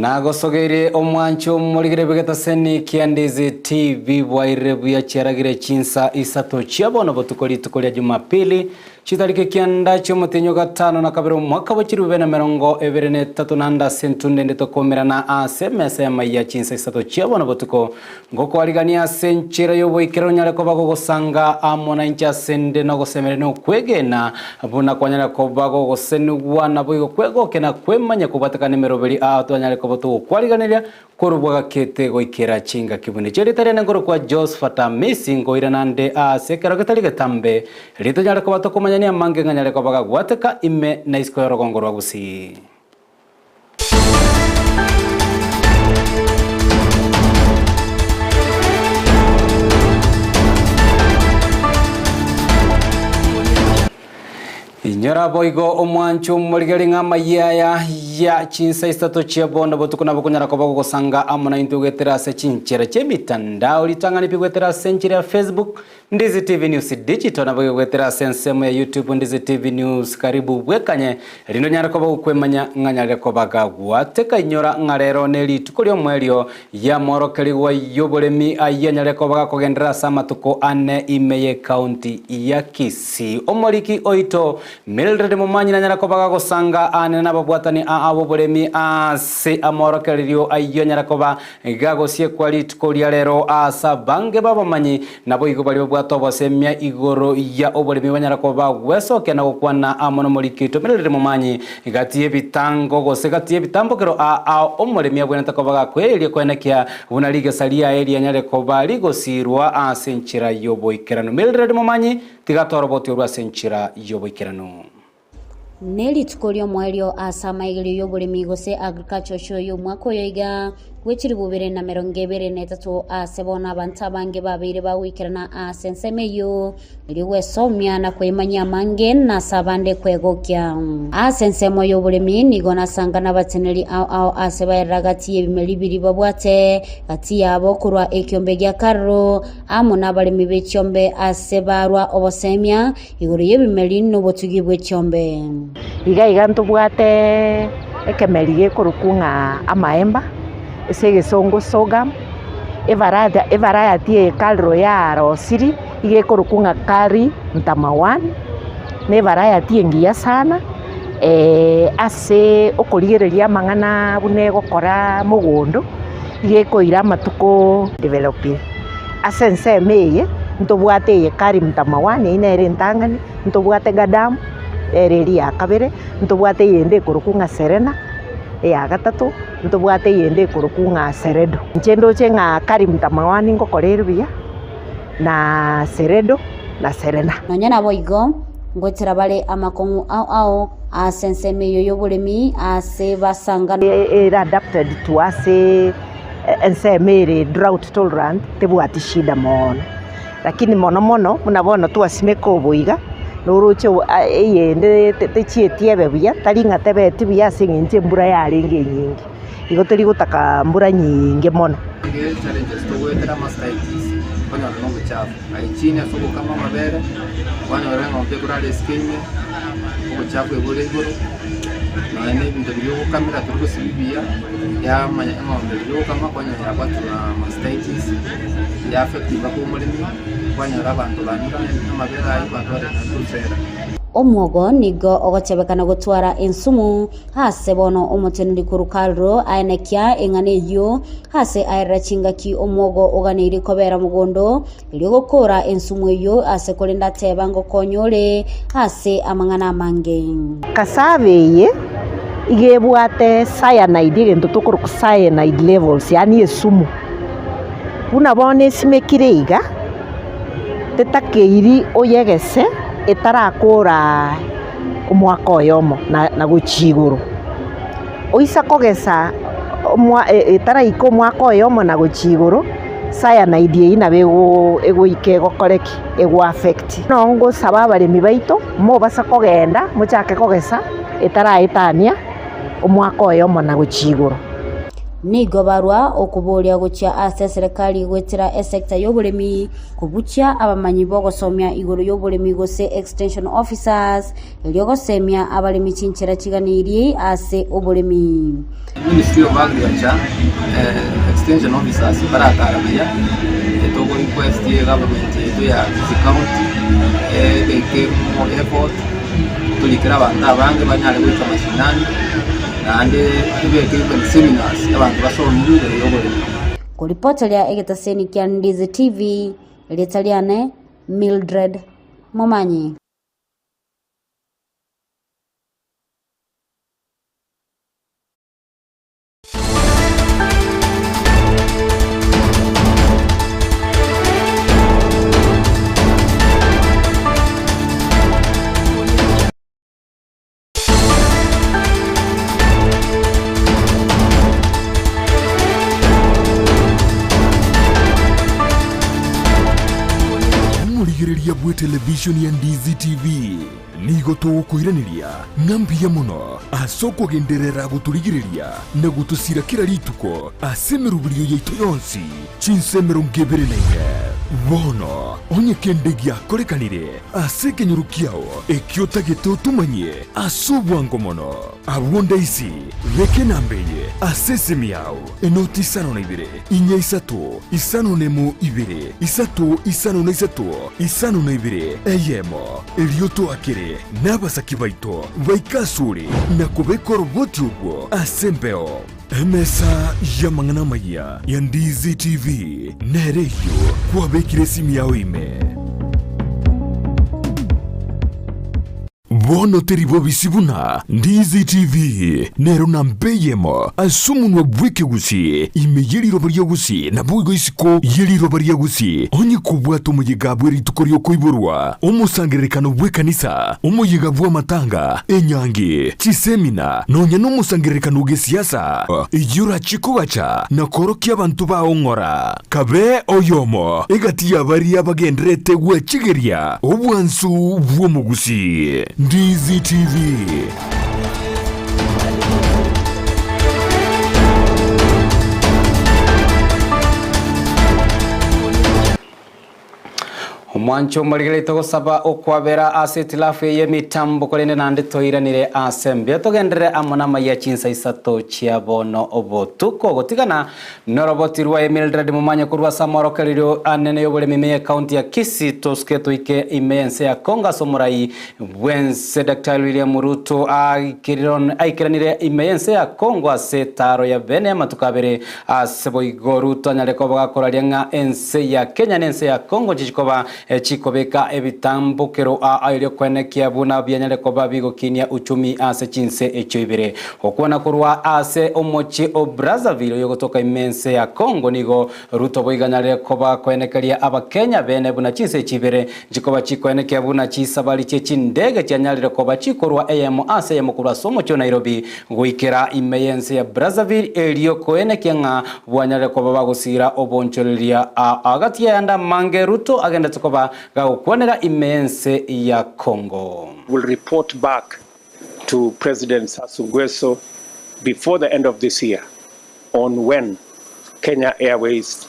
Nagosogeirie omwancho omorigere bw'egetaseni kia Ndizi TV bwairire buya chiaragire chinsa isato chia bono botuko rituko ria Jumapili chitariki kianda chi'omotienyi o gatano na kabere omwaka bwe chilifu bibere na emerongo ebere na etato naende ase entunde ende tokomerana ase emesa y'amaiya chinsa isato chia bono botuko Ngokwarigania ase enchera y'oboikeranu onyare koba gogosanga amo nainche ase 'nde nogosemeria na okwegena, buna kwanyare koba gogosenigwa, naboigo kwegokia na kwemanya kobwatekana nemeroberi aa twanyare koba togokwariganeria korwa bwagakete goikera chingaki buna echi. Erieta riane nkorokwa Josephat Amisi, nkoirana nde ase ekero getari getambe, riria tonyare koba tokomanyania amange ng'a nyare koba gagwateka ime na isiko y'orogongo rwa Gusii. Inyora boigo omwancho omorigeri ng'a amayia aya ya chinsa isato chia bono botuko nabo okonyara koba gogosanga amo naintwe goetera ase chinchera chi'emitandao ritang'ani pi goetera ase enchera ya Facebook, Ndizi TV News Digital nabo egoetera ase ensemo ya YouTube Ndizi TV News karibu bwekanye erinde onyare koba gokwemanya ng'a nyarire koba gagwateka inyora ng'a rero ne rituko ri'omoerio y'amorokerigwa y'oboremi ayio anyare koba gakogenderera ase amatuko ane ime y'ecounty ya Kisii. Omoriki oito Mildred Momanyi nanyare koba gagosanga ane nababwatani aa b'oboremi ase amorokererio ayio anyare koba Gagosiekwa rituko ria rero aase abange b'abamanyi, naboigo baria babwate obosemia igoro ya oboremi banyara koba bagwesokia na gokwana amo nomoriki oito Mildred Momanyi, gati y'ebitango gose gati y'ebitambokero aa ao omoremi abwenerete koba gakoereria koenekia buna rigesa riaye rianyare koba rigosiirwa ase enchera y'oboikeranu. Mildred Momanyi, tiga torobotie orwe ase enchera y'oboikeranu. Ne rituko ri'omoerio ase amaigerio y'oboremi gose agriculture show y'omwaka oyo iga bwe chilifu bibere na merongo ebere na etato ase bono abanto abange babeire bagoikerana ase ensemo eyio erio gwesomia na kwemanyia amange na ase abande kwegokia. Ase ensemo y'oboremi nigo nasanga nabateneri ao ao ase baerera gati y'ebimeri biria babwate gati yabo korwa ekiombe gia Karro amo nabaremi be chiombe ase barwa obosemia Igoro y'ebimeri nobotugi bwe chiombe. Iga iga ntobwate ekemeri gekorokwa ng'a amaemba, ase egesongo sorghum, evarata evariety eye KALRO yarosirie, iga ekorokwa ng'a KARI ntama one, na evariety engiya sana ase okorigereria amang'ana buna egokora mogondo, iga ekoira amatuko developire. Ase ensemo eye ntobwate eye Karim Tamawani, eyio nere entang'ani, ntobwate Gadam, ere eria ya kabere, ntobwate eyende ekorokwa ng'a Serena, eya gatato, ntobwate eyende ekorokwa ng'a Seredo. Inche ndoche ng'a Karim Tamawani ngokora ere buya, na Seredo na Serena. Nonya naboigo, ngoetera bare amakong'u ao ao ase ensemo eyio y'oboremi ase basangana. Ere adapted to ase ensemo ere drought tolerant tebwati shida moono, lakini mono mono buna bono twasimeka oboiga, noroche eyende techieti ebe buya, tari ng'a tebeti buya ase eng'encho embura yarenge enyinge, igo tori gotaka mbura nyiinge mono. Challenges togoetera mastitis okonyora na obochafu hygiene ase ogokama amabere kwanyora eng'ombe ekorara esike ime obochafu ebore igoro nonya na ebinto biria ogokamera tori gosibi buya yamanya eng'ombe riria ogokama kwanyora yabwatwa na mastitis ya affect mpaka omoremi kwanyora abanto banyure amabere aywo batware obosera. Omwogo nigo ogotebekana gotwara ensumu Ase bono omoteneneri korwa Karro aenekia eng'ana eyio, ase aerera chingaki omwogo oganeirie kobera mogondo, erio gokoora ensumu eyio ase korende ateba ngokonya ore ase amang'ana amange. Cassava eye iga ebwate cyanide egento tokoroka cyanide levels yaani esumu. Buna bono esimekire iga, tetakeiri oyegese etarakora omwaka oyomo na gochia igoro. Oisa kogesa etaraika omwaka oyomo na gochia igoro, cyanide eyio nabo egoika egokore ki? Ego affect. Bono ngosaba abaremi baito, mobasa kogenda mochake kogesa etaraetania omwaka oyomo na gochia igoro. Nigo barwa okoboria gochia ase eserekari goetera esecta y'oboremi, kobuchia abamanyi b'ogosomia igoro y'oboremi gose extension officers, erio gosemia abaremi chinchera chiganeirie ase oboremi. Ministry of Agriculture, extension officers baratara buya, togo request egovernment yaito ya Kisii County ebeke more effort torikere abanto abange banyare goika mashinani. Naende ebeke even seminars abanto basomigwe igoro y'oboremi. Koripoteria egetaseni kia Ndizi TV, erieta riane Mildred Momanyi. Omorigereria bw'etelevishoni ya Ndizi TV nigo togokoiraneria ng'a mbuya mono ase okogenderera gotorigereria na gotosira kera rituko ase emeroberio yaito yonsi chinsa 24. Bono onye kende giakorekanire ase ekenyoro kiao ekio otagete otomanyie ase obwango mono. Abwo ndaisi, beka enamba eye ase esimi yao, enoti isano na ibere, inya isato, isano na emo ibere, isato isano na isato, isano na ibere, eyemo. Erio toakere nabasaki baito baike asore na kobeka oroboti orwo ase embeo. Emesa y'amang'ana amayia ya Ndizi TV nere eyio kwabekire esimi yao ime. Bono teri bobisi buna Ndizi TV nero namba eyemo ase omonwa bw'ekegusii ime ye riroba ria Gusii naboigo isiko ye riroba ria Gusii onye kobwata omoyega bwe rituko ri'okoiborwa, omosangererekano bw'ekanisa, omoyega bw'amatanga, enyangi, chisemina, nonya nomosangererekano o gesiasa, eyio orachie kogacha na koorokia abanto bao ng'ora. Kabe oyomo egati ya baria bagendererete gwechigeria obwansu bw'omogusii. Ndizi TV. Omwancho omorigereria togosaba okwabera ase etilafu eye y'emitambo korende naende toiranire ase mbuya togenderere amo namaiya chinsa isato chia bono obotuko gotigana noroboti rwa Mildred Momanye korwa ase amorokererio anene y'oboremi ime y'ecounty ya Kisii tosuke toike ime y'ense ya Congo ase omorai bwense Daktari William Ruto aikeranire ime y'ense ya Congo ase etaro ya bene amatuko abere Ase boigo Ruto anyare koba gakoraria ng'a ense ya Kenya na ense ya Congo nchichikoba chikobeka ebitambokero aa erio koenekia buna bianyare koba bigokinia uchumi ase chinse echio ibere. Gokwana korwa ase omochie o Brazzaville oyogotoka ime ense ya Congo nigo Ruto boigo anyarire koba koenekeria abakenya bene buna chinse echi ibere nchikoba chikoenekia buna chisabari chie chindege chianyarire koba chikorwa eyemo ase eyemo korwa ase omochie o Nairobi Goikera ime y'ense ya Brazzaville erio koenekia ng'a bwanyarire koba bagosiira obonchoreria agati y'ayande amange Ruto agendete koba gagokwanera ime y'ense ya Congo. Will report back to President Sassou Nguesso before the end of this year on when Kenya Airways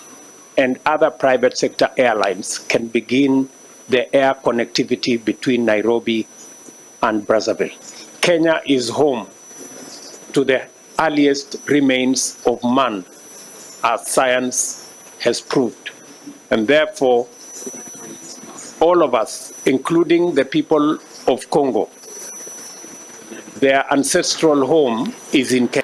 and other private sector airlines can begin the air connectivity between Nairobi and Brazzaville. Kenya is home to the earliest remains of man, as science has proved. And therefore, all of us, including the people of Congo, their ancestral home is in Kenya.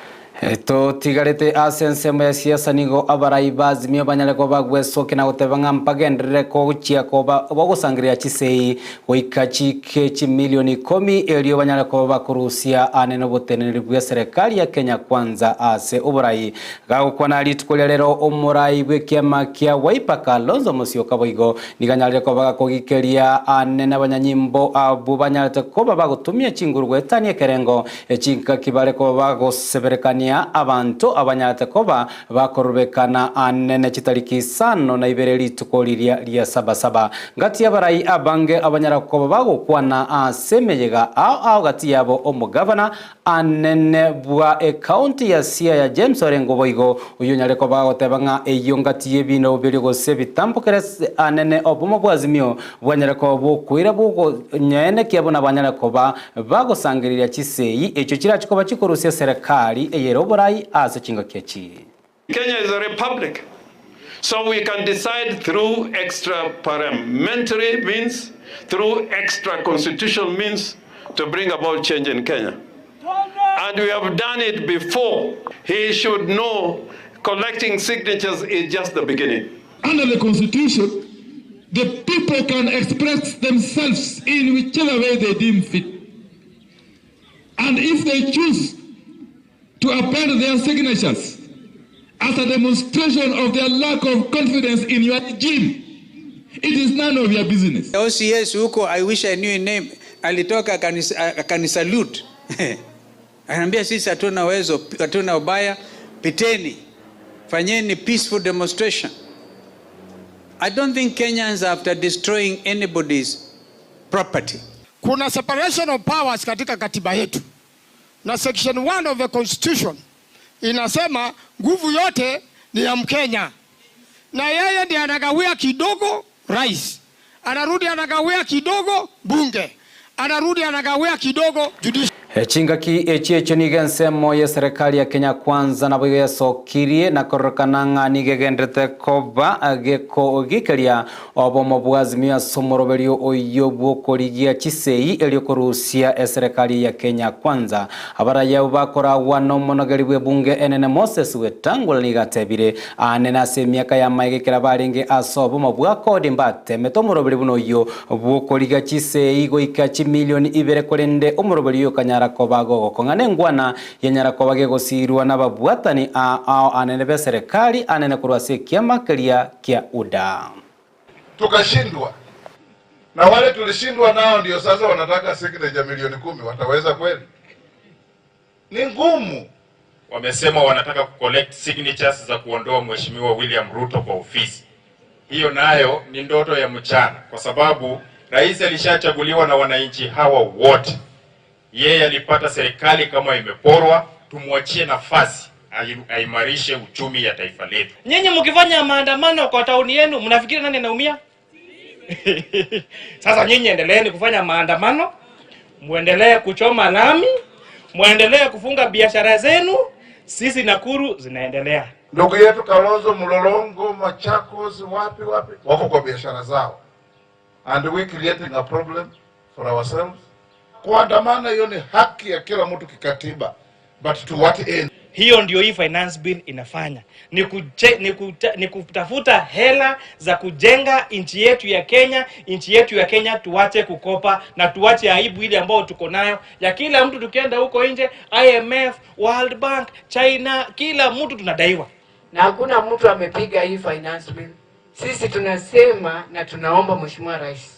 Totigarete ase ensemo ya siasa nigo abarai ba Azimio banyare koba gwesokia na goteba ng'a mbagenderere gochia koba bogosangereria chisei goika chike chimilioni ikomi erio banyare koba bakorusia ane noboteneneri bwe serikali ya Kenya Kwanza ase oborai. Gagokwana rituko ria rero omorai bw'ekiama kia Wiper Kalonzo Musyoka boigo nigo anyarire koba gakogikeria ane nabanyanyimbo abwo banyarete koba bagotumia chinguru goetania ekerengo Chingaki bare koba bagoseberekania na abanto abanyarete koba bakorobekana anene chitariki isano na ibere rituko riria ria Sabasaba. Gati y'abarai abange abanyara koba bagokwana ase emeyega ao ao gati yabo omogavana anene bwa ekaunti ya Siaya James Orengo boigo oyio onyare koba agoteba ng'a eyio ngati y'ebinda biria gose ebitambokere anene obomo bwa Azimio bwanyare koba bokoira bogonyaenekia buna banyare koba bagosangereria chisegi echio chirache koba chikorusia eserekari eyere oborai ase chingaki echi. Kenya is a republic so we can decide through extra parliamentary means, through extra constitutional means to bring about change in Kenya. And we have done it before. He should know collecting signatures is just the beginning. Under the constitution, the people can express themselves in whichever way they deem fit. And if they choose to append their signatures as a demonstration of their lack of confidence in your regime, it is none of your business. OCS huko, I wish I knew his name, alitoka akanisalute akaniambia sisi hatuna uwezo, hatuna ubaya, piteni, fanyeni peaceful demonstration. I don't think Kenyans after destroying anybody's property. Kuna separation of powers katika katiba yetu na section 1 of the constitution inasema nguvu yote ni ya Mkenya, na yeye ndiye anagawia kidogo rais, anarudi anagawia kidogo bunge, anarudi anagawia kidogo judiciary. Chingaki echi echio nigo ensemo y'eserekari ya Kenya Kwanza nabo igo yasokirie na kororokana ng'a nigo egenderete koba gekogikeria obomo bwa Azimio ase omoroberio oyio bw'okorigia chisei erio korusia eserekari ya Kenya Kwanza. Abarayia abwo bakoragwa nomonogeri bw'ebunge enene Moses Wetangula nigo atebire anene ase emiaka y'amaega ekero barenge ase obomo bwa kodi mbatemete omoroberi buna oyio bw'okorigia chisei goika chimilioni ibere korende omoroberi oyo okanyara koba gogokong'a nengwana yanyara koba gegosirwa nababwatani ao anene b'eserekari anene korwa ase ekiama keria kia UDA. Tukashindwa na wale tulishindwa nao ndio sasa wanataka signature milioni 10. Wataweza kweli? Ni ngumu. Wamesema wanataka kucollect signatures za kuondoa Mheshimiwa William Ruto kwa ofisi. Hiyo nayo ni ndoto ya mchana, kwa sababu rais alishachaguliwa na wananchi hawa wote. Yeye alipata serikali kama imeporwa, tumwachie nafasi aimarishe uchumi ya taifa letu. Nyinyi mkifanya maandamano kwa tauni yenu mnafikiri nani anaumia? Sasa nyinyi endeleeni kufanya maandamano, muendelee kuchoma lami, muendelee kufunga biashara zenu, sisi Nakuru zinaendelea. Ndugu yetu Kalonzo, Mlolongo, Machakos, wapi wapi, wako kwa biashara zao, and we creating a problem for ourselves. Kuandamana hiyo ni haki ya kila mtu kikatiba, but to what end? Hiyo ndio hii finance bill inafanya ni, kuche, ni, kuta, ni kutafuta hela za kujenga nchi yetu ya Kenya. Nchi yetu ya Kenya tuache kukopa na tuache aibu ile ambayo tuko nayo ya kila mtu. Tukienda huko nje, IMF, World Bank, China, kila mtu tunadaiwa na hakuna mtu amepiga hii finance bill. Sisi tunasema na tunaomba Mheshimiwa Rais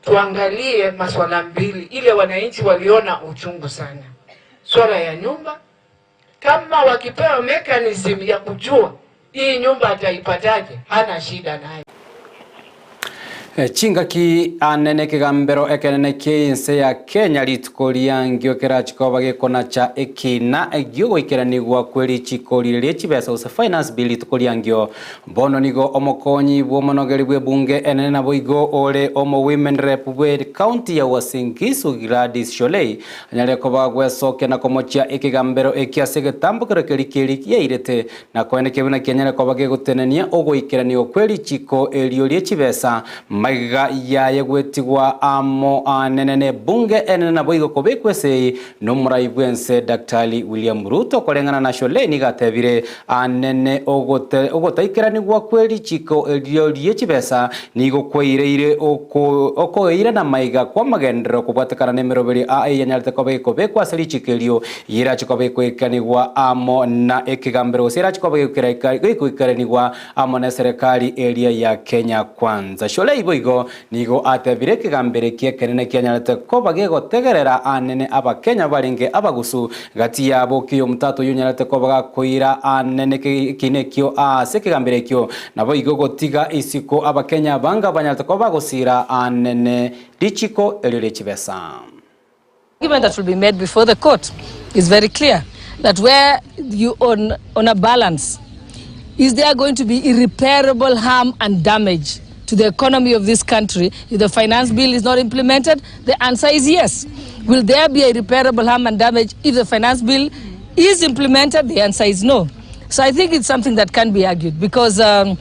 tuangalie maswala mbili, ile wananchi waliona uchungu sana, swala ya nyumba. Kama wakipewa mechanism ya kujua hii nyumba ataipataje, hana shida nayo. Chingaki anene ekegambero ekenene kia ense ya Kenya rituko riangio kerachikoba gekonacha ekina giogoikeranigwa kwe richiko rire rie chibesa gose finance bill rituko riangio bono nigo omokonyi bwa omonogeri bwa ebunge enene nabo igo ore omo women rep bwe county ya Uasin Gishu Gladys Shollei anyare koba gwesokia na komochia ekegambero eki ase egetambokero keri keri yairete na koenekia buna kianyare koba gegotenenia ogoikeranigwa kwe richiko erio rie chibesa maiga yaye gwetigwa amo anene ne bunge enene nabo igo kobekwa esei nomorai bwense Daktari William Ruto koreng'ana na Shollei nigo atebire anene ogotaikeranigwa kwe richiko erio rie chibesa nigo kwaireire okoeire na maiga kwa magenderero kobwatekana na emeroberi a eyanyarete koba gekobekwa ase richiko erio yerache koba gekoikanigwa amo na ekegambero gose erache koba gekoikaranigwa amo na eserekari eria ya Kenya Kwanza. Shollei boigo nigo atebire ekegambero eki ekenene kianyarete koba gegotegerera anene Abakenya barenge abagusu gati yabo Okiya Omutato oyio onyarete koba gakoira anene ekiina ekio ase ekegambero ekio naboigo gotiga isiko Abakenya abanga banyarete koba bagosira anene richiko erio rie chibesa. Argument that will be made before the court is very clear that where you on, on a balance is there going to be irreparable harm and damage to the economy of this country if the finance bill is not implemented? The answer is yes. Will there be irreparable harm and damage if the finance bill is implemented? The answer is no. So I think it's something that can be argued because um,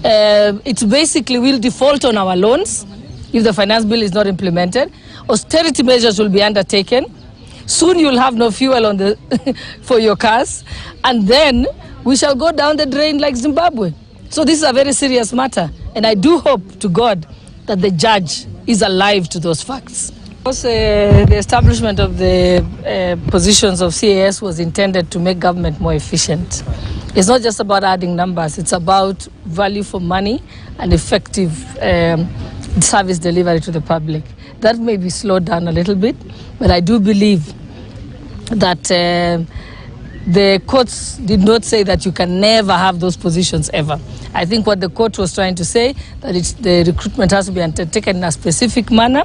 it's basically we'll default on our loans if the finance bill is not implemented. Austerity measures will be undertaken. Soon you'll have no fuel on the for your cars. And then we shall go down the drain like Zimbabwe. So this is a very serious matter. And I do hope to God that the judge is alive to those facts. Of course, the establishment of the positions of CAS was intended to make government more efficient. It's not just about adding numbers, it's about value for money and effective um, service delivery to the public. That may be slowed down a little bit, but I do believe that the courts did not say that you can never have those positions ever. I think what the court was trying to say that it's, the recruitment has to be undertaken in a specific manner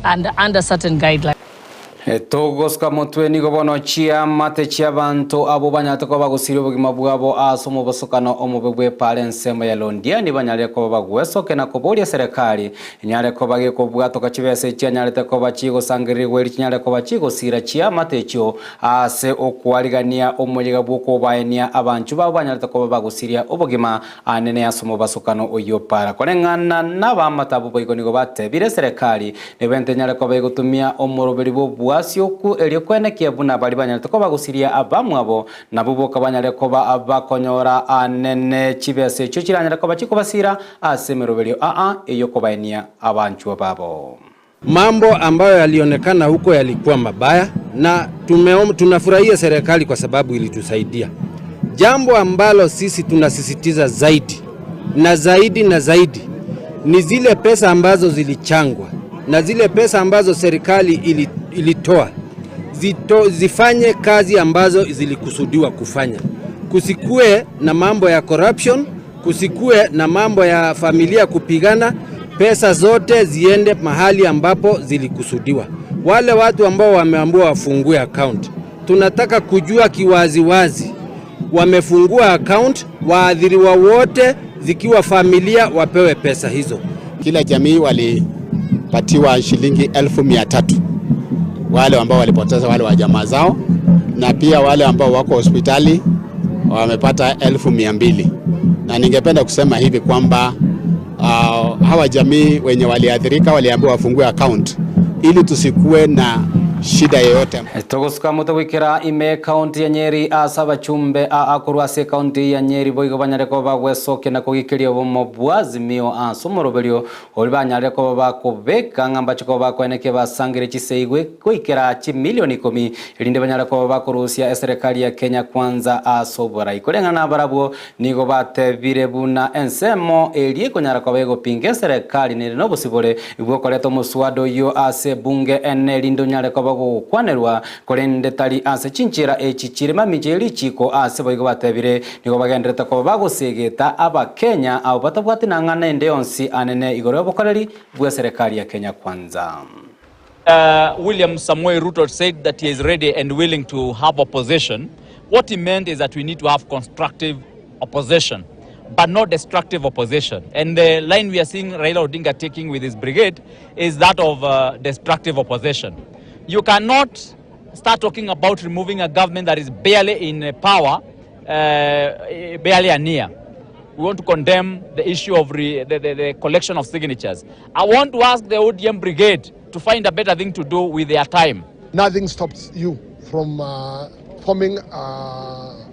and under certain guidelines. Togosuka motwe nigo bono chiamate chi'abanto abwo banyarete koba bagosiria obogima bwabo ase omobosokano omobe bw'epaara ensemo ya Londiani banyarire koba bagwesokia na koboria eserekari enyare koba gekobwatoka chibesa echianyarete koba chigosangererigwa erio chinyare koba chigosira chiamate echio Ase okwarigania omoyega bw'okobaenia abanchwa babo banyarete koba bagosiria obogima anene ase omobasokano oyio para. Koreng'ana nabamate abwo boigo nigo batebire eserekari nebente enyare koba egotumia omoroberi bw'oboasi okwo erio kwenekia buna baria banyarete koba bagosiria abamwabo nabwo boka banyare koba bakonyora anene chibesa echio chiranyare koba chikobasira ase emeroberio aa ey'okobaenia abanchwa babo. Mambo ambayo yalionekana huko yalikuwa mabaya na tumeom, tunafurahia serikali kwa sababu ilitusaidia. Jambo ambalo sisi tunasisitiza zaidi na zaidi na zaidi ni zile pesa ambazo zilichangwa na zile pesa ambazo serikali ilitoa zito, zifanye kazi ambazo zilikusudiwa kufanya. Kusikue na mambo ya corruption, kusikue na mambo ya familia kupigana. Pesa zote ziende mahali ambapo zilikusudiwa. Wale watu ambao wameambiwa wafungue account, tunataka kujua kiwaziwazi wamefungua account, waathiriwa wote zikiwa familia wapewe pesa hizo. Kila jamii walipatiwa shilingi 300,000 wale ambao walipoteza wale wa jamaa zao, na pia wale ambao wako hospitali wamepata 200,000. Na ningependa kusema hivi kwamba hawa jamii wenye waliathirika waliambiwa wafungue account ili tusikue na shida yoyote. Togosuka moto goikera ime ekaunti ya Nyeri ase abachumbe aa korwa ase ekaunti ya Nyeri boigo banyare koba bagwesokia na kogikeria obomo bwa Azimio ase omoroberio oria banyarire koba bakobeka ng'a mbache koba bakoenekia basangire chisegi goikera chimilioni ikomi erinde banyare koba bakorusia eserekari ya Kenya Kwanza ase oborai. Koreng'ana nabarabwo Nigo batebire buna ensemo eria ekonyara koba egopinga eserekari nere nobosibore bw'okoreta omoswada oyio ase ebunge ene erinde onyare koba gogokwanerwa, korende tari ase chinchera echi chire mamincha ye richiiko. Ase boigo batebire nigo bagenderete koba bagosegeta Abakenya abwo batabwati nang'ana ende yonsi anene igoro y'obokoreri bw'eserekari ya Kenya Kwanza. William Samoei Ruto said that he is ready and willing to have opposition, what he meant is that we need to have constructive opposition, but not destructive opposition. And the line we are seeing Raila Odinga taking with his brigade is that of destructive opposition. You cannot start talking about removing a government that is barely in power, barely a year. We want to condemn the issue of re, the collection of signatures. I want to ask the ODM brigade to find a better thing to do with their time. Nothing stops you from forming a,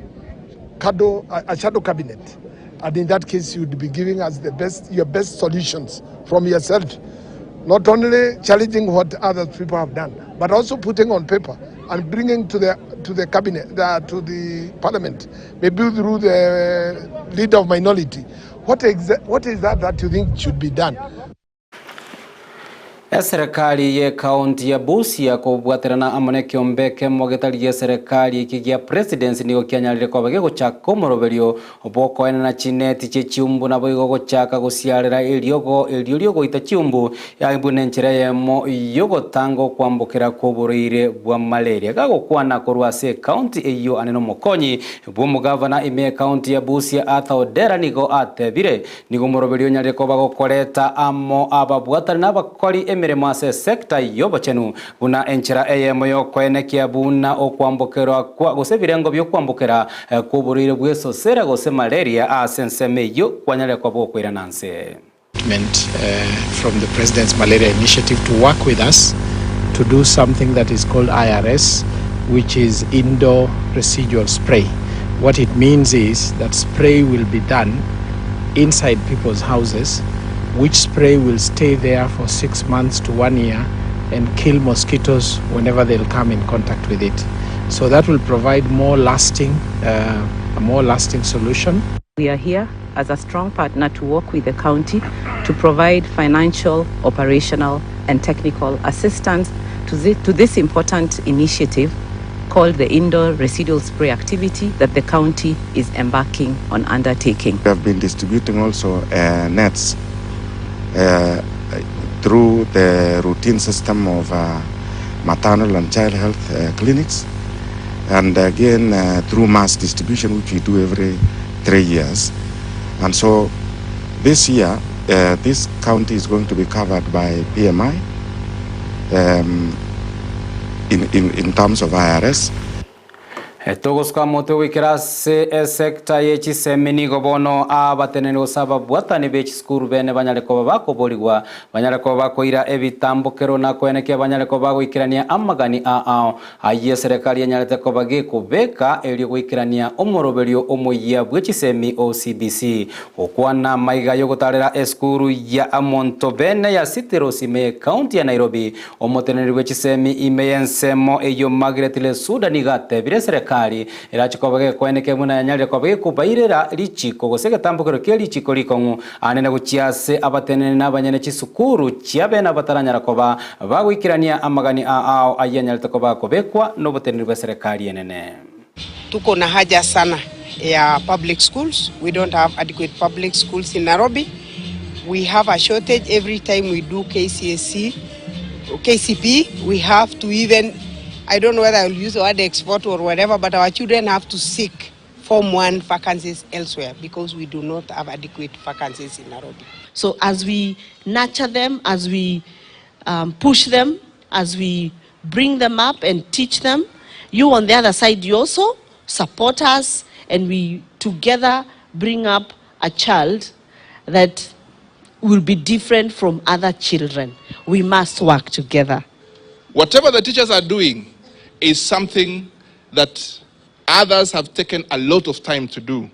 cadre, a shadow cabinet. And in that case, you'd be giving us the best, your best solutions from yourself. Not only challenging what other people have done, but also putting on paper and bringing to the to the cabinet, to the parliament, maybe through the leader of minority. What, what is that that you think should be done? Eserekari y'ekaunti ya Busia kobwaterana amo nekeombe ekemo getari gi'eserekari eke gia Presidency nigo kianyarire koba gegochaka omoroberio bw'okoenana chineti chie chiumbu naboigo gochaka gosiarera eriogo erio riogoita chiumbu buna enchera eyemo yogotanga okwambokera kw'oborwaire bwa malaria. Gagokwana korwa ase ekaunti eyio ane nomokonyi bw'omogavana ime y'ekaunti ya Busia Arthur Odera nigo atebire Nigo omoroberio onyarire koba gokoreta amo ababwatani na abakori emeremo ase esecta y'obochenu, buna enchera eyemo y'okoenekia buna okwambokerwa kwa gose ebirengo bi'okwambokera kw'oborwaire bw'esosera gose malaria ase ensemo eyio kwanyarire koba gokoirana nse. Commitment from the President's Malaria Initiative to work with us to do something that is called IRS, which is indoor residual spray. What it means is that spray will be done inside people's houses, which spray will stay there for six months to one year and kill mosquitoes whenever they'll come in contact with it. So that will provide more lasting, a more lasting solution. We are here as a strong partner to work with the county to provide financial, operational, and technical assistance to, thi- to this important initiative called the indoor residual spray activity that the county is embarking on undertaking. We have been distributing also nets through the routine system of maternal and child health clinics, and again through mass distribution, which we do every 3 years. And so this year, this county is going to be covered by PMI in, in, in terms of IRS. Togosuka motwe goikera ase esecta ye chisemi nigo bono abateneneri gose ababwatani be chisukuru bene banyare koba bakoborigwa banyare koba bakoira ebitambokero na koenekia banyare koba bagoikerania amagani ao ayio eserekari enyarete koba gekobeka erio goikerania omoroberio omoyia bwe chisemi o CBC. Gokwana amaiga yogotarera esukuru ya monto bene ya City Rose ime ye county ya Nairobi Omoteneneri bwe chisemi ime y'ensemo eyio Margaret Lesuda nigo atebire eserekari erache koba gekoeneke buna yanyarire koba gekobairera richiko gose egetambokero kie richiko rikong'u anene gochia ase abateneneri na abanyene chisukuru chiabene abataranyara koba bagoikerania amagani ao ayio anyarete koba akobekwa noboteneneri bw'eserekari enene. Tuko na haja sana ya public schools. We don't have adequate public schools in Nairobi. We have a shortage every time we do KCSE, KCPE. We have to even, I don't know whether I will use the word export or whatever, but our children have to seek Form 1 vacancies elsewhere because we do not have adequate vacancies in Nairobi. So as we nurture them, as we push them, as we bring them up and teach them, you on the other side, you also support us and we together bring up a child that will be different from other children. We must work together. Whatever the teachers are doing is something that others have taken a lot of time to do.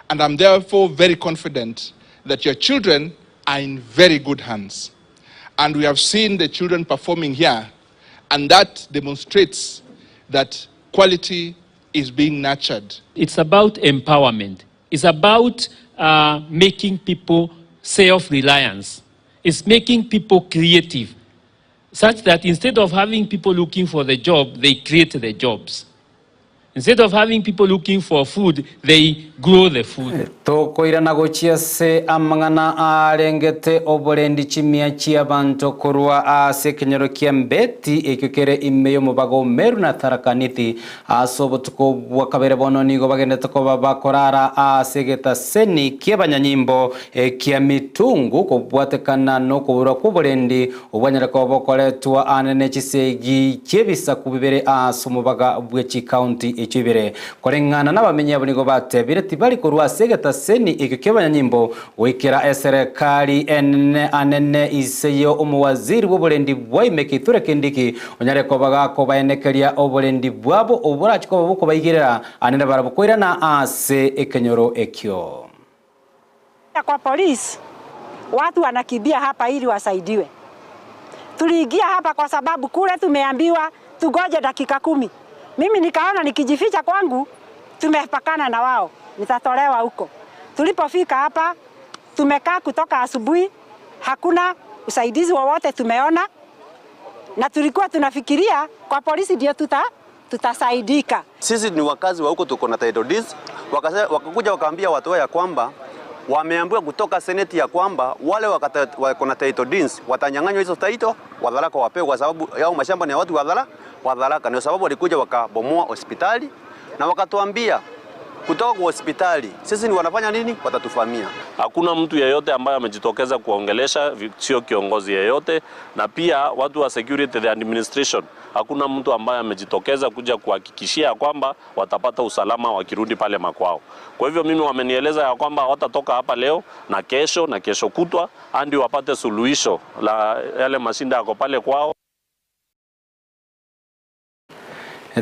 And I'm therefore very confident that your children are in very good hands. And we have seen the children performing here, and that demonstrates that quality is being nurtured. It's about empowerment. It's about making people self-reliance. It's making people creative, such that instead of having people looking for the job, they create the jobs. Instead of having people looking for food, they grow the food. Tokoirana gochia ase amang'ana arengete oborendi chimia chi'abanto korwa ase ekenyoro kia Mbeti ekio kere ime y'omobago Meru na Tharaka Nithi ase obotuko bwa kabere bono nigo bagendete koba bakorara ase egetaseni ki'abanyanyimbo ekia Mitungu kobwatekana nokoborwa kw'oborendi obwanyare koba bokoretwa ane ne chisegi chi'ebisaku bibere ase omobaga bwe chikaunti echio ibere. Koreng'ana nabamenyi abo nigo batebire tibari korwa ase egetaseni ekio ki'abanyanyimbo goikera eserekari enene anene ise yo omowaziri bw'oborendi bwa ime Kithure Kindiki onyare koba gakobaenekeria oborendi bwabo oborache koba bokobaigerera anene barabwo koirana ase ekenyoro ekio. Kwa polisi watu wanakimbia hapa ili wasaidiwe. Tuliingia hapa kwa sababu kule tumeambiwa tungoje dakika 10. Mimi nikaona nikijificha kwangu tumepakana na wao, nitatolewa huko. Tulipofika hapa tumekaa kutoka asubuhi, hakuna usaidizi wowote tumeona, na tulikuwa tunafikiria kwa polisi ndio tuta tutasaidika. Sisi ni wakazi wa huko, tuko na title deeds. Wakakuja wakaambia watu wao ya kwamba wameambiwa kutoka seneti ya kwamba wale wako na title deeds watanyang'anywa hizo title, Watharaka wapewe, kwa sababu yao mashamba ni ya watu wa Tharaka. Ndio sababu walikuja wakabomoa hospitali na wakatuambia kutoka kwa hospitali sisi ni wanafanya nini, watatufamia. Hakuna mtu yeyote ambaye amejitokeza kuongelesha, sio kiongozi yeyote, na pia watu wa security the administration, hakuna mtu ambaye amejitokeza kuja kuhakikishia kwamba watapata usalama wakirudi pale makwao. Kwa hivyo mimi wamenieleza ya kwamba watatoka hapa leo na kesho na kesho kutwa hadi wapate suluhisho la yale mashinda yako pale kwao.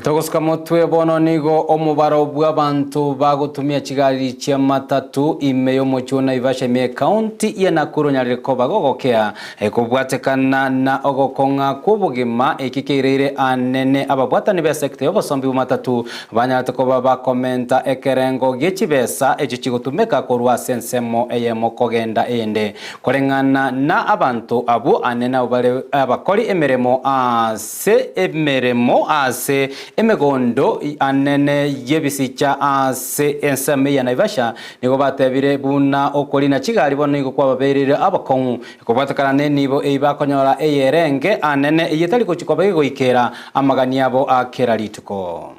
Togosuka motwe bono nigo omobaro bwa abanto bagotumia chigari chia matatu ime y'omochie o Naivasha ime ekaunti ya Nakuru nyarire koba gogokea ekobwatekana na ogokong'a kwa obogima eki keireire anene ababwatani be sector y'obosombi bwa matatu banyarete koba bakomenta ekerengo gie chibesa echio chigotumeka korwa ase ensemo eyemo kogenda ende koreng'ana na abanto abwo anene abo bare abakori emeremo ase emeremo ase emegondo anene y'ebisicha ase ensemo ya Naivasha nigo batebire buna okorina chigari bono nigo kwababerire abakong'u ekobwatekana nenibo eyi bakonyora eyerenge anene eyetari gochia koba egoikera amagani abo akera rituko.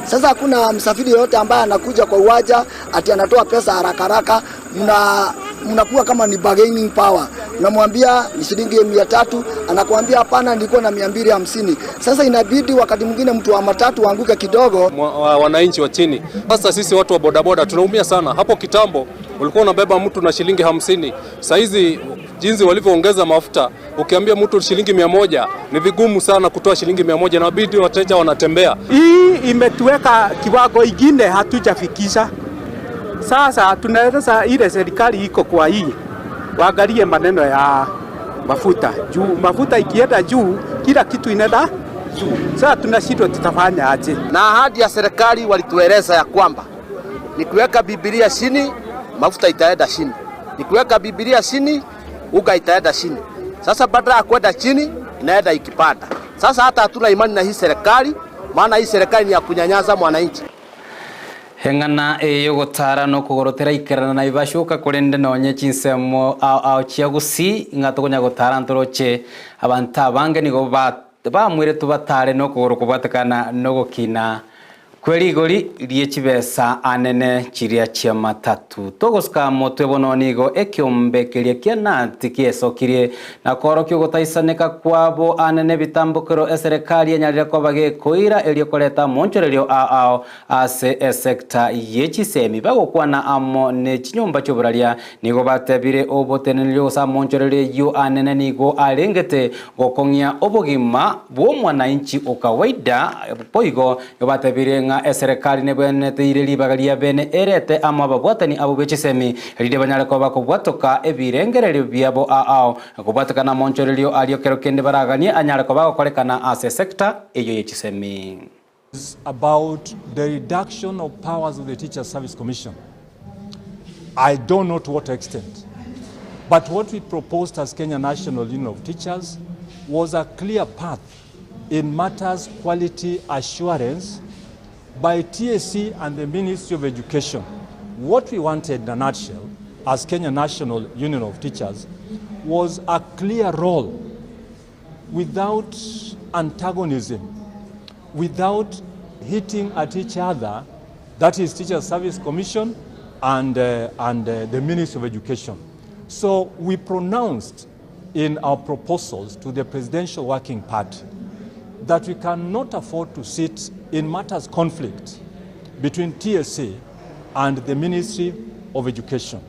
Sasa hakuna msafiri yoyote ambaye anakuja kwa uwanja ati anatoa pesa haraka haraka, mnakuwa kama ni bargaining power. Unamwambia ni shilingi 300, anakuambia hapana, nilikuwa na 250. Sasa inabidi wakati mwingine mtu wa matatu aanguke kidogo. Wananchi wa chini. Sasa sisi watu wa bodaboda tunaumia sana. Hapo kitambo ulikuwa unabeba mtu na shilingi 50. Saizi jinsi walivyoongeza mafuta, ukiambia mtu shilingi 100 ni vigumu sana kutoa shilingi 100, inabidi wateja wanatembea. Hii imetuweka kiwango ingine hatujafikisha. Sasa tunaeleza ile serikali iko kwa hii waangalie maneno ya mafuta juu, mafuta ikienda juu kila kitu inaenda juu. Sasa tunashindwa tutafanya aje? Na ahadi ya serikali walitueleza ya kwamba ni kuweka Biblia chini, mafuta itaenda chini, ni kuweka Biblia chini, unga itaenda chini. Sasa badala ya kwenda chini inaenda ikipanda. Sasa hata hatuna imani na hii serikali, maana hii serikali ni ya kunyanyaza mwananchi. Heng'ana eyogotara nokogorotera ikerana Naivasha korende nonye chinsemo ao chia gusii ng'a tokonya gotara ntoroche abanto abange nigo bamwire tubatare nokogoro kobwatekana nogokina kwerigori rie chibesa anene chiria chia matatu togosuka motwe bono nigo ekiombe keria kia nati kiesokirie na korokia ogotaisaneka kwabo anene bitambukero eserikali enyarire koba gekoira erio koreta monchorerio ao ase esecta ye chisemi bagokwana amo ne chinyomba chioboraria nigo batebire obotenenerio gose amonchorerio eywo anene nigo arengete gokong'ia obogima bwa omwananchi okawaida boigo nigo batebire ng'a eserikali nebweneteire ribaga ria bene erete amo ababwatani abo bechisemi rire banyare koba kobwatoka ebirengererio biabo ao kobwatekana monchorerio ario kero kende baraganie anyare koba gokorekana ase sector eyo yechisemi. Is about the reduction of powers of the Teacher Service Commission. I don't know to what extent, but what we proposed as Kenya National Union of Teachers was a clear path in matters quality assurance by TSC and the Ministry of Education. What we wanted in a nutshell as Kenya National Union of Teachers was a clear role without antagonism, without hitting at each other, that is Teacher Service Commission and the Ministry of Education. So we pronounced in our proposals to the Presidential Working Party that we cannot afford to sit in matters conflict between TSC and the Ministry of Education.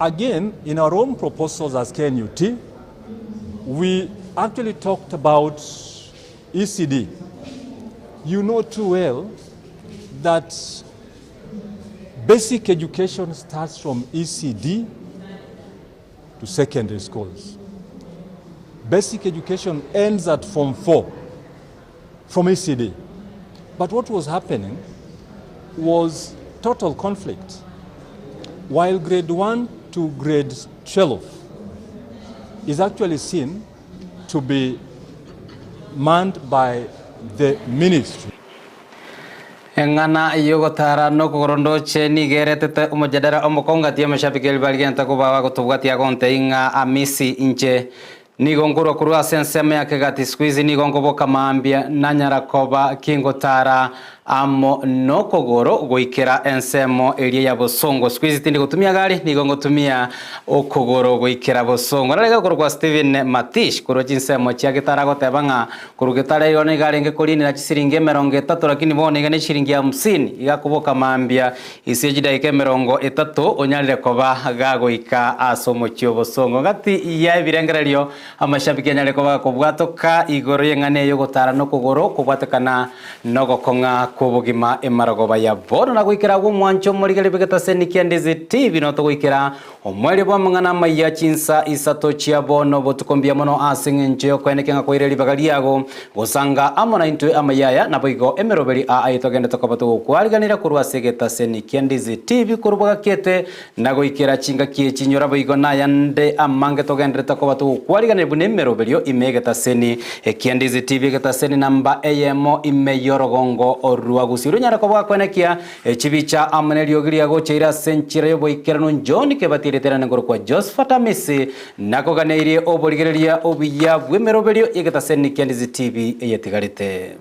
Again, in our own proposals as KNUT, we actually talked about ECD. You know too well that basic education starts from ECD to secondary schools. Basic education ends at Form 4 from ECD. But what was happening was total conflict. While grade 1 to grade 12 is actually seen to be manned by the ministry. Eng'ana y'ogotara nokogoro ndoche nigo eretete omojadara omokong'u gati y'amashabiki aria barigente koba bagotobwatia gontebia ng'a Amisi inche Nigo nkorwa korwa ase ensemo ya kegati squeeze nigo nkoboka mambia nanyara koba kingotara amo nokogoro goikera ensemo eria ya bosongo squeeze tindi gotumia gari nigo ngotumia okogoro goikera bosongo nare gokorokwa Stephen Matish korwa chinsemo chia getara agoteba ng'a korwa getara igo nigo arenge korinera chisiringi emerongo etato lakini bono iga ne chiringi hamsini iga akoboka mambia Ase chidaika emerongo etato onyarire koba gagoika ase omochie obosongo. Gati y'ebirengererio amashabiki anyare koba gakobwatoka igoro y'eng'ana eye y'ogotara nokogoro kobwatekana nogokong'a kw'obogima emarogoba ya bono na goikera agwo omwancho omorigereria bw'egetaseni kia Ndizi TV notogoikera Omoerio bw'amang'ana amaya chinsa isato chia bono botuko mbuya mono ase engencho y'okoenekia ng'a kwaire ribaga riago gosanga amo naintwe amaya aya, naboigo emeroberi aa aye togendete koba togokwariganera korwa ase egetaseni kia Ndizi TV korwa bwagakiete na goikera chingaki echi inyora boigo nayande amange togenderete koba togokwariganera buna emeroberio ime egetaseni kia Ndizi TV egetaseni namba eyemo ime y'orogongo rwa Gusii ronyare koba gakoenekia Echibicha amo neriogi riagocheire ase enchera y'oboikeranu John kebatiirete na korokwa Josephat Amisi nakoganeirie oborigereria obuya bw'emeroberio y'egetaseni kia Ndizi TV eyetigarete.